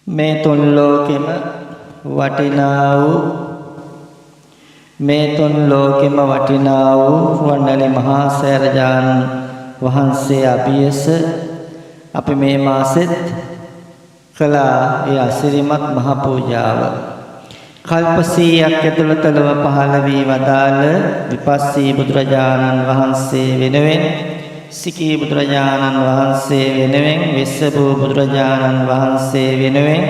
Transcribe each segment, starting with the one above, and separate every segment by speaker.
Speaker 1: මේ තුන් ලෝකෙම වටිනා වූ, මේ තුන් ලෝකෙම වටිනා වූ රුවන්වැලි මහා සෑරජානන් වහන්සේ අභියස අපි මේ මාසෙත් කළා ඒ අසිරිමත් මහ පූජාව. කල්ප 100ක් ඇතුළත ලොව පහළ වී වදාළ විපස්සී බුදුරජාණන් වහන්සේ වෙනුවෙන්, සිකී බුදුරජාණන් වහන්සේ වෙනුවෙන්, වෙස්සබූ බුදුරජාණන් වහන්සේ වෙනුවෙන්,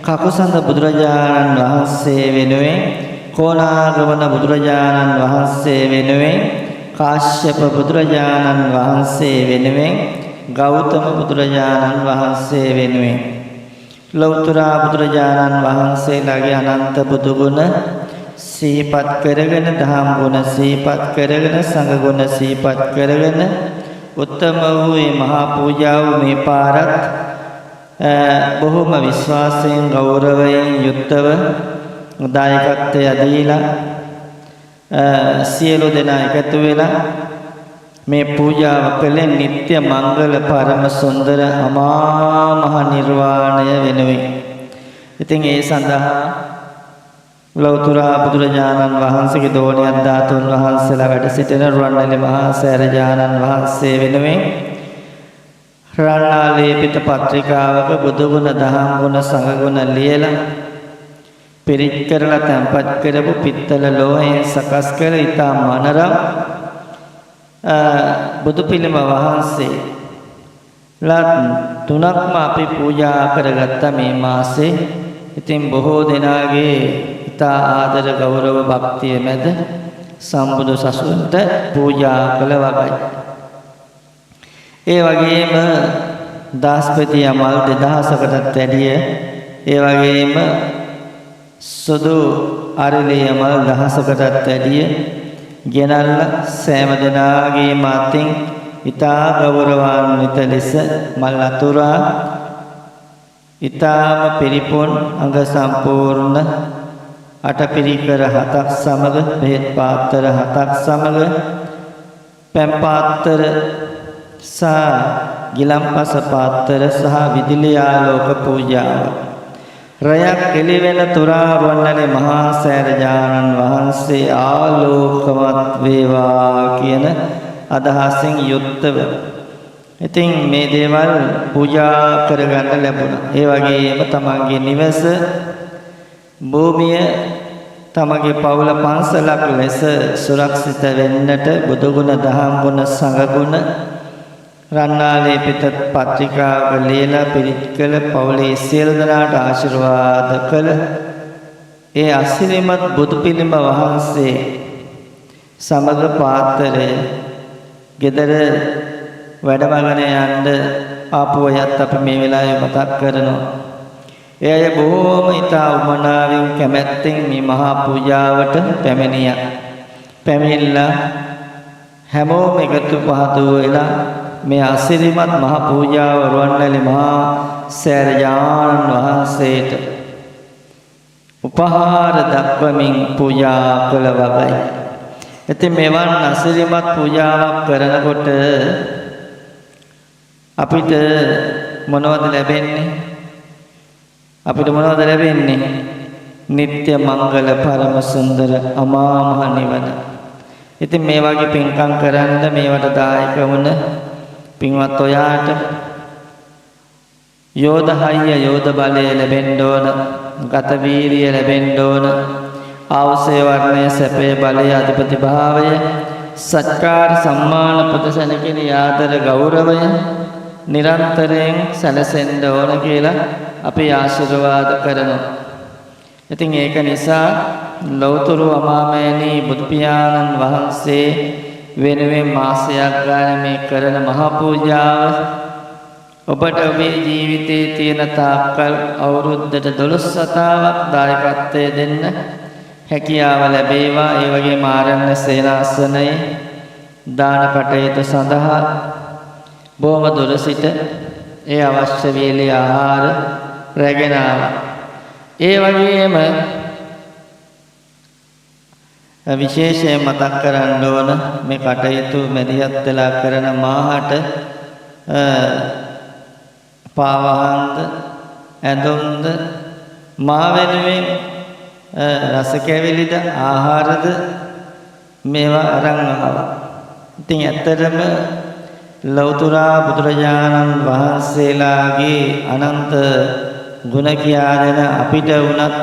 Speaker 1: කකුසඳ බුදුරජාණන් වහන්සේ වෙනුවෙන්, කෝණාගමන බුදුරජාණන් වහන්සේ වෙනුවෙන්, කාශ්‍යප බුදුරජාණන් වහන්සේ වෙනුවෙන්, ගෞතම බුදුරජාණන් වහන්සේ වෙනුවෙන්, ලෞතර බුදුරජාණන් වහන්සේලාගේ අනන්ත බුදු ගුණ සිහිපත් කරගෙන, දහම් ගුණ සිහිපත් කරගෙන, සංඝ ගුණ සිහිපත් කරගෙන උත්තම වූ මේ මහා පූජාව මේ පාරත් බොහොම විශ්වාසයෙන් ගෞරවයෙන් යුක්තව දායකත්වය දීලා සියලු දෙනා එකතු වෙලා මේ පූජාව කළේ නිත්‍ය මංගල පරම සුන්දර අමා මහ නිර්වාණය වෙනුවෙන්. ඉතින් ඒ සඳහා ලෞතර බුදුරජාණන් වහන්සේගේ දෝණියක් ධාතුන් වහන්සේලා වැඩ සිටින රුවන්වැලි මහා සෑරජාණන් වහන්සේ වෙනුවෙන් රණාලේපිත පත්‍රිකාවක බුදුගුණ, දහම් ගුණ, සංඝ ගුණ ලියලා පිරිත් කරලා තැන්පත් කරපු පිත්තල ලෝහයෙන් සකස් කළ ඉතා මනරම් බුදු පිළිම වහන්සේ ලත් තුනක්ම අපි පූජා කරගත්ත මේ මාසේ. ඉතින් බොහෝ දෙනාගේ ඉතා ආදර ගෞරව භක්තිය මැද සම්බුදු සසුනට පූජා කළ වගයි. ඒ වගේම දාස්පති මල් 2000කටත් වැඩිය, ඒ වගේම සුදු අරලිය මල් දහසකටත් වැඩිය ගෙනල්ලා සෑම දෙනාගේම අතින් ඉතා ගෞරවාන්විත ලෙස මල් අතුරා ඉතාම පිරිපුන් අංග සම්පූර්ණ අටපිරිකර හතක් සමග, බෙහෙත් පාත්‍ර හතක් සමග, පැන් පාත්‍ර සහ ගිලම්පස පාත්‍ර සහ විදුලි ආලෝක පූජාව. රැයක් එළි වෙන තුරා රුවන්වැලි මහා සෑරජානන් වහන්සේ ආලෝකවත් වේවා කියන අදහසින් යුක්තව ඉතින් මේ දේවල් පූජා කරගන්න ලැබුණා. ඒ වගේම තමන්ගේ නිවස භූමිය තමගේ පවුල පන්සලක් ලෙස සුරක්ෂිත වෙන්නට බුදුගුණ, දහම් ගුණ, සංඝ ගුණ රන්නාලේපිත පත්‍රිකාවක ලියලා පිරිත් කළ පවුලේ සියලු දෙනාට ආශිර්වාද කළ ඒ අසිරිමත් බුදු පිළිම වහන්සේ සමග පාත්‍රය ගෙදර වැඩමගෙන යන්න ආපු අයත් අපි මේ වෙලාවේ මතක් කරනවා. ඒ අය බොහෝම ඉතා උමනාවෙන් කැමැත්තෙන් මේ මහා පූජාවට පැමිණියා. පැමිණිලා හැමෝම එකතු පහතු වෙලා මේ අසිරිමත් මහ පූජාව රුවන්වැලි මහා සෑරජානන් වහන්සේට උපහාර දක්වමින් පූජා කළ වගයි. ඉතින් මෙවන් අසිරිමත් පූජාවක් කරනකොට අපිට මොනවද ලැබෙන්නේ? අපිට මොනවද ලැබෙන්නේ? නিত্য මංගල පරම සුන්දර අමා මහ නිවන. ඉතින් මේ වගේ පින්කම් කරන්න මේවට දායක වුණ පින්වත් ඔයාට යෝධ හයිය, යෝධ බලය ලැබෙන්න ඕන, ගත වීරිය ලැබෙන්න ඕන, ආවසය, වර්ණය, සැපය, බලය, අධිපති භාවය, සත්කාර, සම්මාන, පද සැලකිලි, ආදර ගෞරවය නිරන්තරයෙන් සැලසෙන්න ඕන කියලා අපි ආශිර්වාද කරනවා. ඉතින් ඒක නිසා ලෞතර අමාමෑණී බුදු පියාණන් වහන්සේ වෙනුවෙන් මාසයක් ගාන මේ කරන මහ පූජාව ඔබට ඔබේ ජීවිතයේ තියෙන තාක්කල් අවුරුද්දට 12 වතාවක් දායකත්වය දෙන්න හැකියාව ලැබේවා. ඒ වගේම ආරණ්‍ය සේනාසනයේ දාන කටයුතු සඳහා බොහොම දුර සිට ඒ අවශ්‍ය වේලේ ආහාර රැගෙන ආවා. ඒ වගේම විශේෂයෙන් මතක් කරන්න ඕන මේ කටයුතු මැදිහත් වෙලා කරන මාහට පාවහන්ද ඇඳුම්ද, මා වෙනුවෙන් රස කැවිලිද, ආහාරද මේවා අරන් ආවා. ඉතින් ඇත්තටම ලෞතර බුදුරජාණන් වහන්සේලාගේ අනන්ත ගුණ කියා දෙන අපිට වුණත්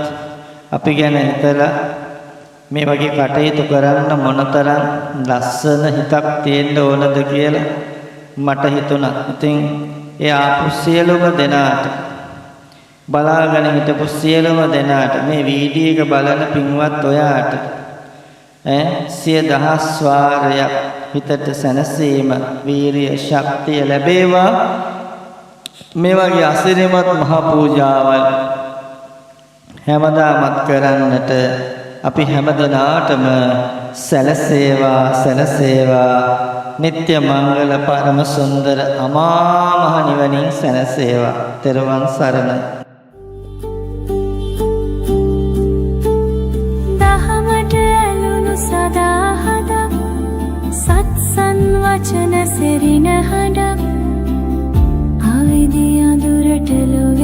Speaker 1: අපි ගැන හිතලා මේ වගේ කටයුතු කරන්න මොනතරම් ලස්සන හිතක් තියෙන්න ඕනද කියලා මට හිතුණා. ඉතින් ඒ ආපු සියලුම දෙනාට, බලාගෙන හිටපු සියලුම දෙනාට, මේ වීඩියෝ එක බලන පින්වත් ඔයාට සිය දහස් වාරයක් හිතට සැනසීම, වීරිය, ශක්තිය ලැබේවා. මේ වගේ අසිරිමත් මහ පූජාවල් හැමදාමත් කරන්නට අපි හැම දෙනාටම සැලසේවා, සැලසේවා. නිත්‍ය මංගල පරම සුන්දර අමා මහ නිවනින් සැනසේවා. තෙරුවන් සරණයි.
Speaker 2: දහමට ඇලුණු සදා හදක්, සත්සන් වචන සෙරින හඬක්, අවිදි අඳුරට ලොව